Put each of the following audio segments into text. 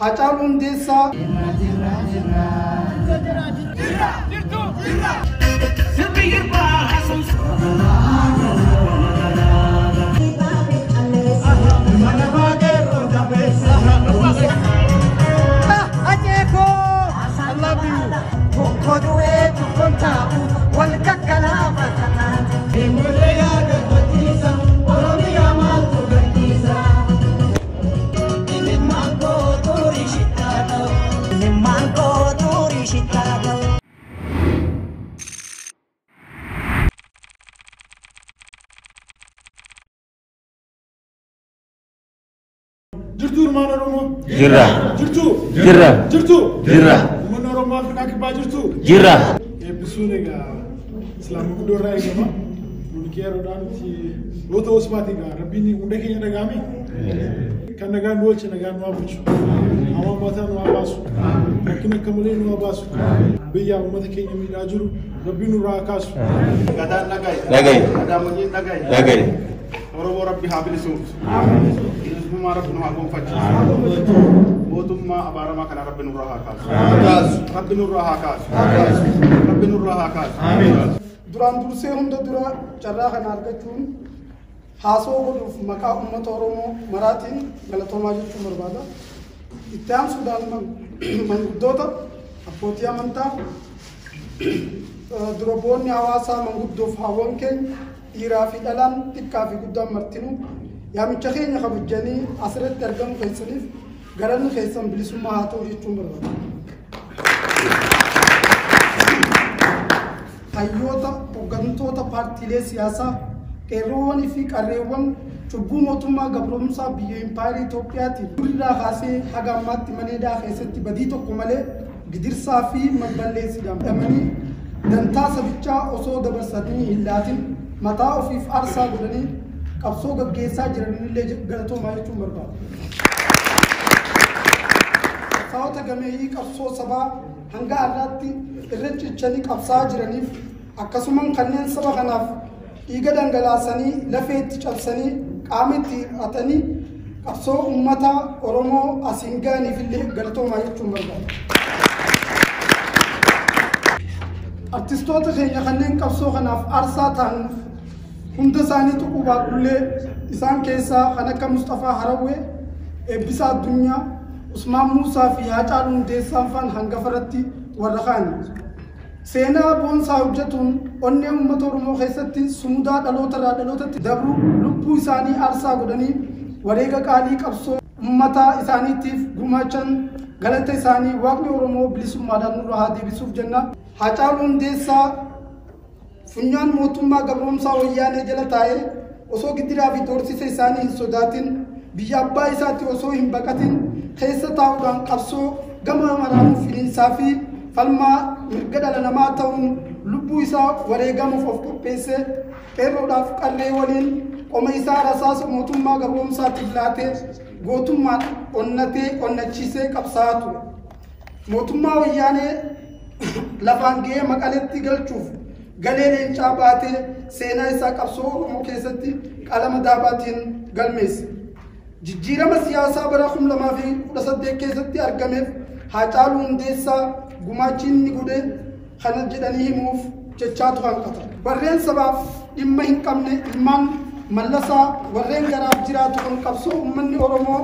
Haacaaluu Hundeessaa. Jirtuu ilmaan Oromoo? Jirra. Jirtuu? Jirra. Jirtuu? Jirra. Uummanni Oromoo Afrikaa Kibbaa jirtuu? Jirra. Eebbisuun egaa Islaama guddoo irraa eegama. Nuti yeroodhaan nuti yoo ta'us baate egaa Rabbiin hunda keenya dhagaame. Kan nagaan nu oolche nagaan nu haa bulchu. Hamaa mataa nu haa baasu. Rakkina akka malee nu haa baasu. Biyya uummata keenya miidhaa jiru Rabbiin nurraa haa kaasu. Gadaan dhagaye. Dhagaye. Gadaamojiin dhagaye. Dhagaye. Oromoo Rabbi haa bilisuumsu. Bilisummaa Rabbi nu haa gonfachiisu. Mootummaa abaaramaa kana Rabbi nurraa haa kaasu. Rabbi nurraa haa kaasu. Rabbi nurraa haa kaasu. Duraan dursee hunda dura carraa kana argachuun haasoo godhuuf maqaa uummata Oromoo maraatiin galatoomaa jechuun barbaada. Itti aansuudhaan manguddoota, abbootii amantaa, durboonni hawaasaa manguddoof hawwan keenya dhiiraa fi dhalaan xiqqaa fi guddaan martinuu yaamicha keenya kabajanii asirratti argamu keessaniif galanni keessan bilisummaa haa ta'u jechuun barbaada. Hayyoota, hooggantoota paartiilee siyaasaa, qeerroowwanii fi qarreewwan cubbuu mootummaa gabroomsaa biyya impaayerii Itoophiyaatiin durirraa kaasee haga ammaatti mana hidhaa keessatti badii tokko malee gidirsaa fi malballeessiidhaan hidhamanii dantaa sabichaa osoo dabarsanii hin laatin mataa ofiif aarsaa godhanii qabsoo gaggeessaa jiranillee galatoomaa jechuun barbaada. Qabsaa'ota gameeyyii qabsoo sabaa hanga har'aatti irra cichanii qabsaa'aa jiraniif akkasumas kanneen saba kanaaf dhiiga dhangalaasanii lafee itti cabsanii qaama itti hir'atanii qabsoo uummata Oromoo asiin ga'aniif illee galatoomaa jechuun barbaada. Artistoota keenya kanneen qabsoo kanaaf aarsaa ta'an hunda isaanii tuquu baadhullee isaan keessaa kan akka Mustafaa Harawwee, Eebbisaa Addunyaa, Usmaan Muusaa fi Haacaaluu Hundeessaa faan hangafa irratti warra kaani. Seenaa boonsaa hojjetuun onnee uummata Oromoo keessatti sumudaa dhaloota irraa dhalootatti dabru lubbuu isaanii aarsaa godhanii wareega qaalii qabsoo uummata isaaniitiif gumaachan galata isaanii Waaqni Oromoo bilisummaadhaan nurra haa deebisuuf jenna. Haacaaluu Hundeessaa funyaan mootummaa gabroomsaa wayyaanee jala taa'ee osoo gidiraa fi doorsisa isaanii hin sodaatin biyya abbaa isaatti osoo hin baqatin keessa taa'uudhaan qabsoo gama maraanuu finiinsaa fi falmaa mirga dhala namaa ta'uun lubbuu isaa wareegamuuf of qopheesse qeerroodhaaf qarree waliin qoma isaa rasaasa mootummaa gabroomsaatiif laatee gootummaan onnatee onnachiisee qabsaa'aa ture. Mootummaa wayyaanee lafaan ga'ee Maqaleetti galchuuf galee leencaa baatee seenaa isaa qabsoo Oromoo keessatti qalama daabaatiin galmeesse. Jijjiirama siyaasaa bara 2018 keessatti argameef Haacaaluu Hundeessaa gumaachi inni godhe kana jedhanii himuuf jechaatu hanqata. Warreen sabaaf dhimma hin qabne ilmaan Mallasaa warreen garaaf jiraatu kan qabsoo uummanni Oromoo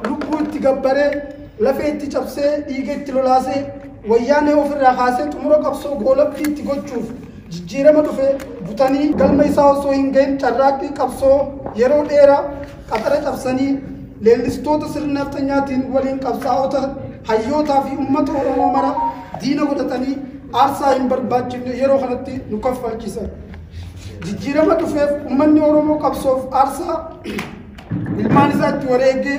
lubbuu itti gabbaree lafee itti cabsee dhiiga itti lolaasee wayyaanee ofirraa kaasee xumura qabsoo goolabbii itti gochuuf jijjiirama dhufe butanii galma isaa osoo hin gahin carraaqqii qabsoo yeroo dheeraa qaxara cabsanii leellistoota sirna nafxanyaatiin waliin qabsaa'ota hayyootaa fi uummata Oromoo mara diina godhatanii aarsaa hin barbaachifne yeroo kanatti nu kaffalchiisan. Jijjiirama dhufeef uummanni Oromoo qabsoof aarsaa ilmaan isaa itti wareegee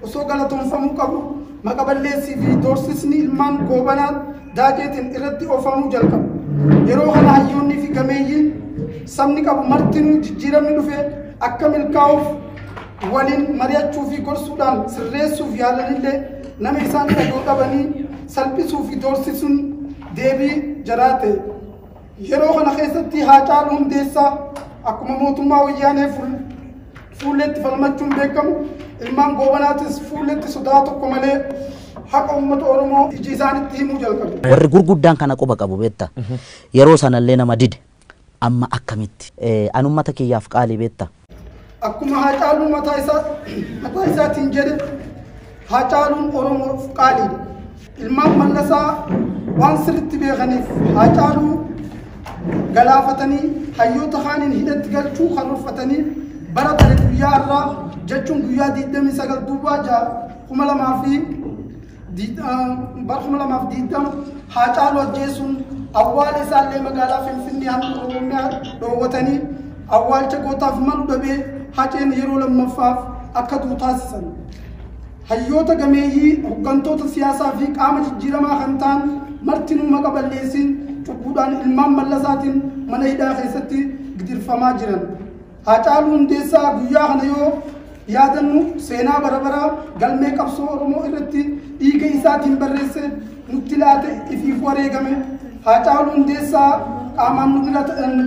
osoo galatoonfamuu qabu maqa balleessii fi doorsisni ilmaan goobanaa daakeetiin irratti oofamuu jalqabu. Yeroo kana hayyoonni fi gameeyyiin sabni qabu martinuu jijjiiramni dhufe akka milkaa'uuf waliin mari'achuu fi gorsuudhaan sirreessuuf yaalanillee nama isaan dhagoo dhabanii salphisuu fi doorsisuun deebii jaraa ta'e. Yeroo kana keessatti Haacaaluu Hundeessaa akkuma mootummaa wayyaanee fuulletti falmachuun beekamu ilmaan goobanaatis fuulletti sodaa tokko malee Haqa uummata Oromoo iji isaanitti himuu jalqabe. Warri gurguddaan kana quba qabu beekta. Yeroo sanallee nama dide. Amma akkamitti? An uummata kiyyaaf qaalii beekta. Akkuma Haacaaluu mataa isaatiin jedhe Haacaaluun Oromoof qaaliidha. Ilmaan Mallasaa waan sirriitti beekaniif Haacaaluu galaafatanii hayyoota kaaniin hidhatti galchuu karoorfatanii bara tare guyyaa irraa jechuun guyyaa 29 duwwaa 6 2020 Haacaaluu ajjeesuun awwaala isaallee magaalaa Finfinnee handhuura Oromiyaa dhoowwatanii awwaalcha gootaaf malu dhabee Haceen yeroo lammaffaaf akka du'u taasisan. Hayyoota gameeyyii hooggantoota siyaasaa fi qaama jijjiiramaa kan ta'an martinuu maqa balleessiin cubbuudhaan ilmaan Mallasaatiin mana hidhaa keessatti gidirfamaa jiran. Haacaaluu Hundeessaa guyyaa kana yoo yaadannu seenaa bara baraa galmee qabsoo Oromoo irratti dhiiga isaatiin barreesse nutti laate ifiif wareegame. Haacaaluu Hundeessaa qaamaan nu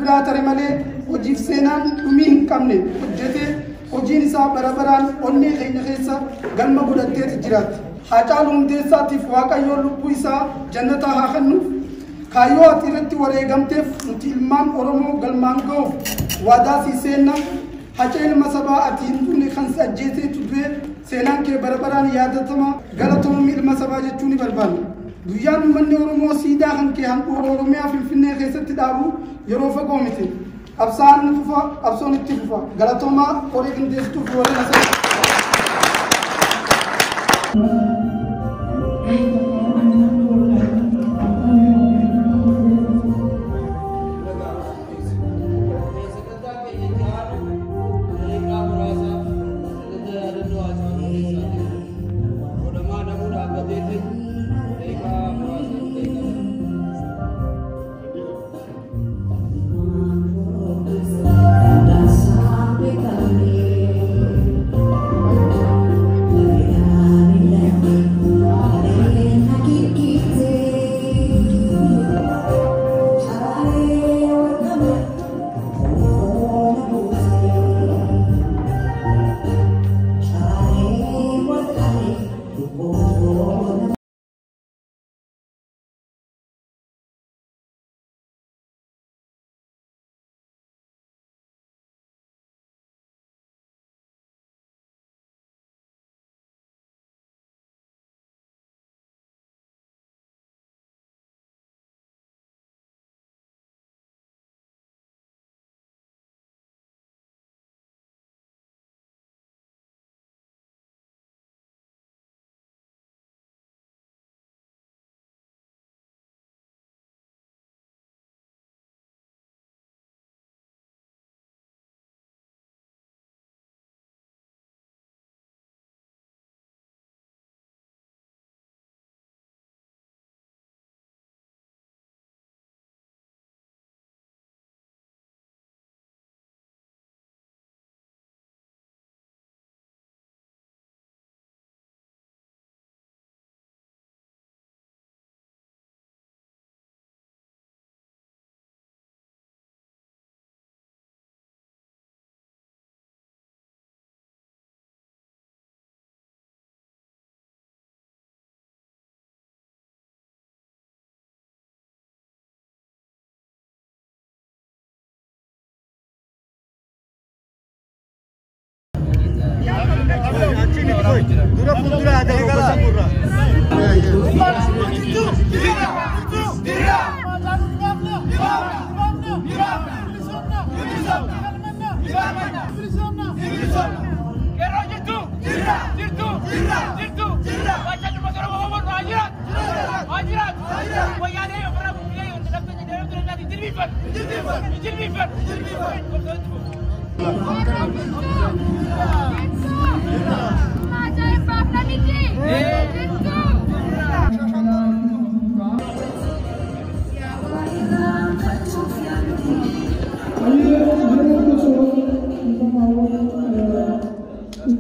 biraa tare malee hojiif seenaan dhumii hin qabne hojjetee hojiin isaa bara baraan onnee keenya keessa galma godhatteeti jiraatti. Haacaaluu Hundeessaatiif Waaqayyoon lubbuu isaa jannataa haa kennuuf. Kaayyoo ati irratti wareegamteef nuti ilmaan Oromoo galmaan ga'uuf waadaa sii seenna. Hacee ilma sabaa ati hin duune kan si ajjeeseetu du'e seenaan kee bara baraan yaadatama galatoomii ilma sabaa jechuu ni barbaanna. Guyyaan uummanni Oromoo siidaa kan kee handhuura Oromiyaa Finfinnee keessatti dhaabu yeroo fagoo miti. Qabsaan ni fufa, qabsoon itti fufa. Galatoomaa horii qindeessituu fi warreen asirratti.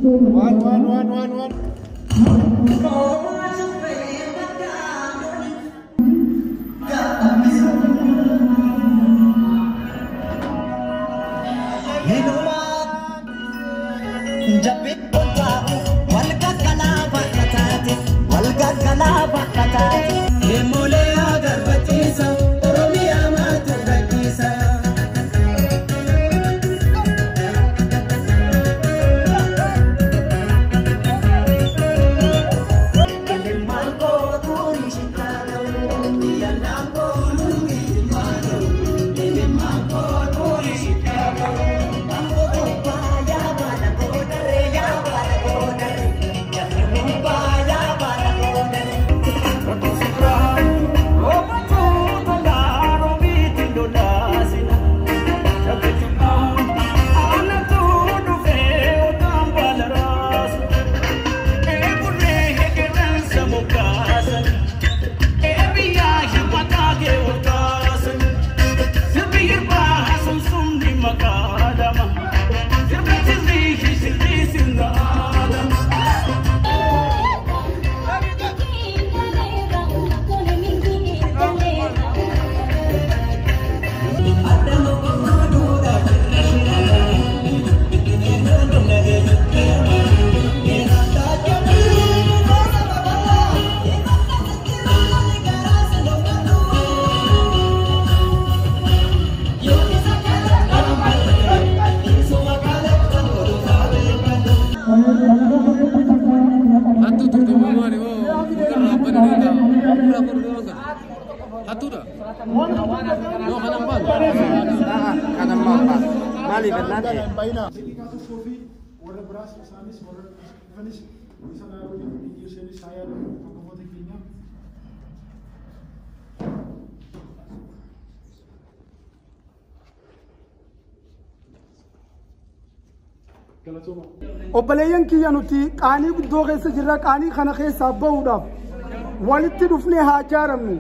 One, one, one, one, one. Wal Hattuudha. Yoo kanan baanu. Kanan maal baanu? Maaliif jennaan? Daqiiqaa tokkoo fi warra biraas isaanis warra dhufanis isa waliin biyya isheenis haa yaadamu hangafoota keenya. Galatooma. Obboleeyyan kiyya, nuti qaanii guddoo keessa jirra. Qaanii kana keessaa bahuudhaaf walitti dhufnee haa ijaaramnu.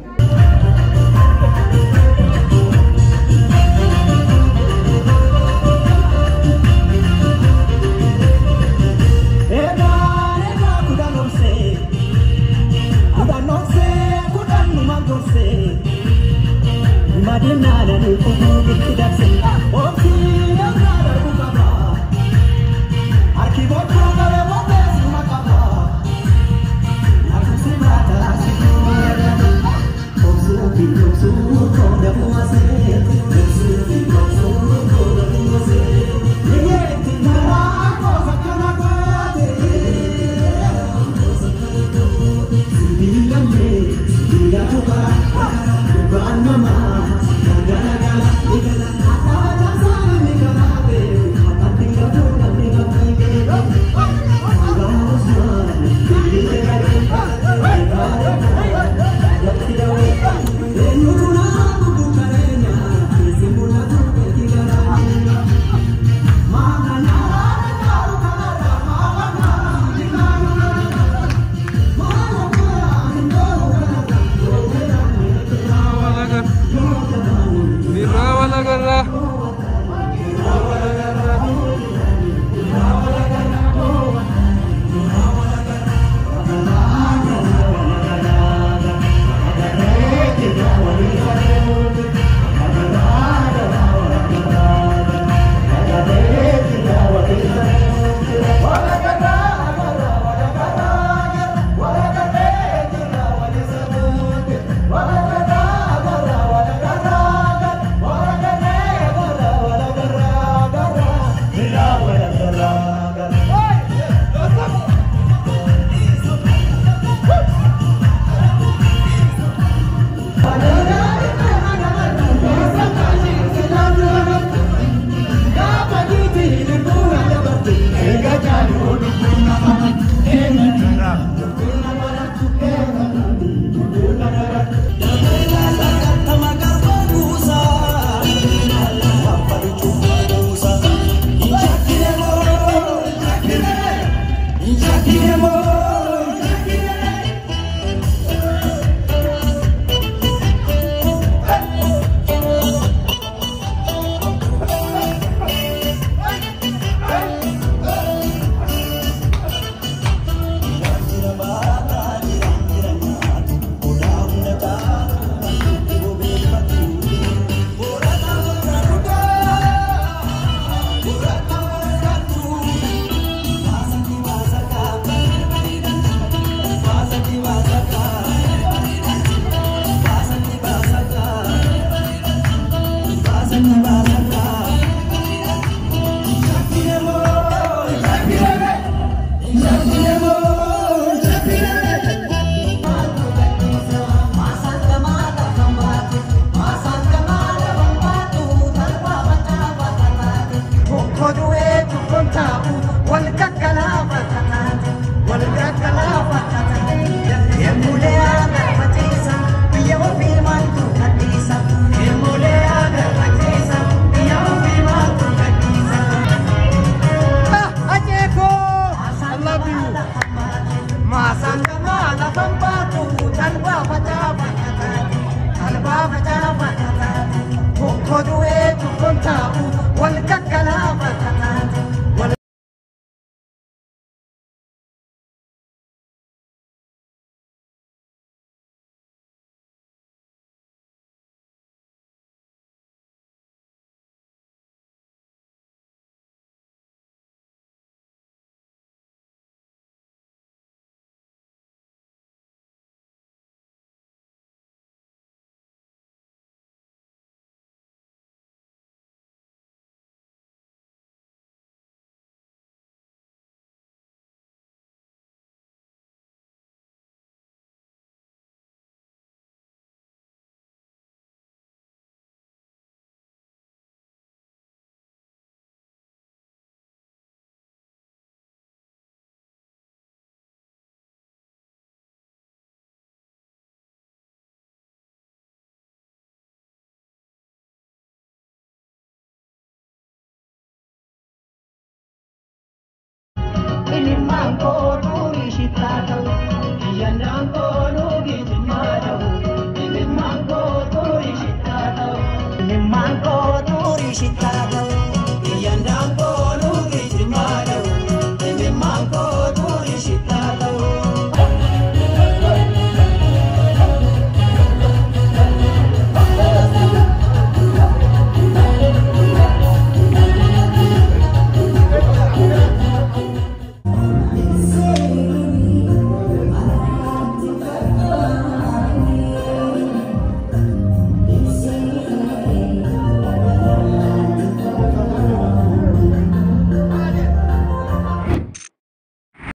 Kan koo durii shittaa.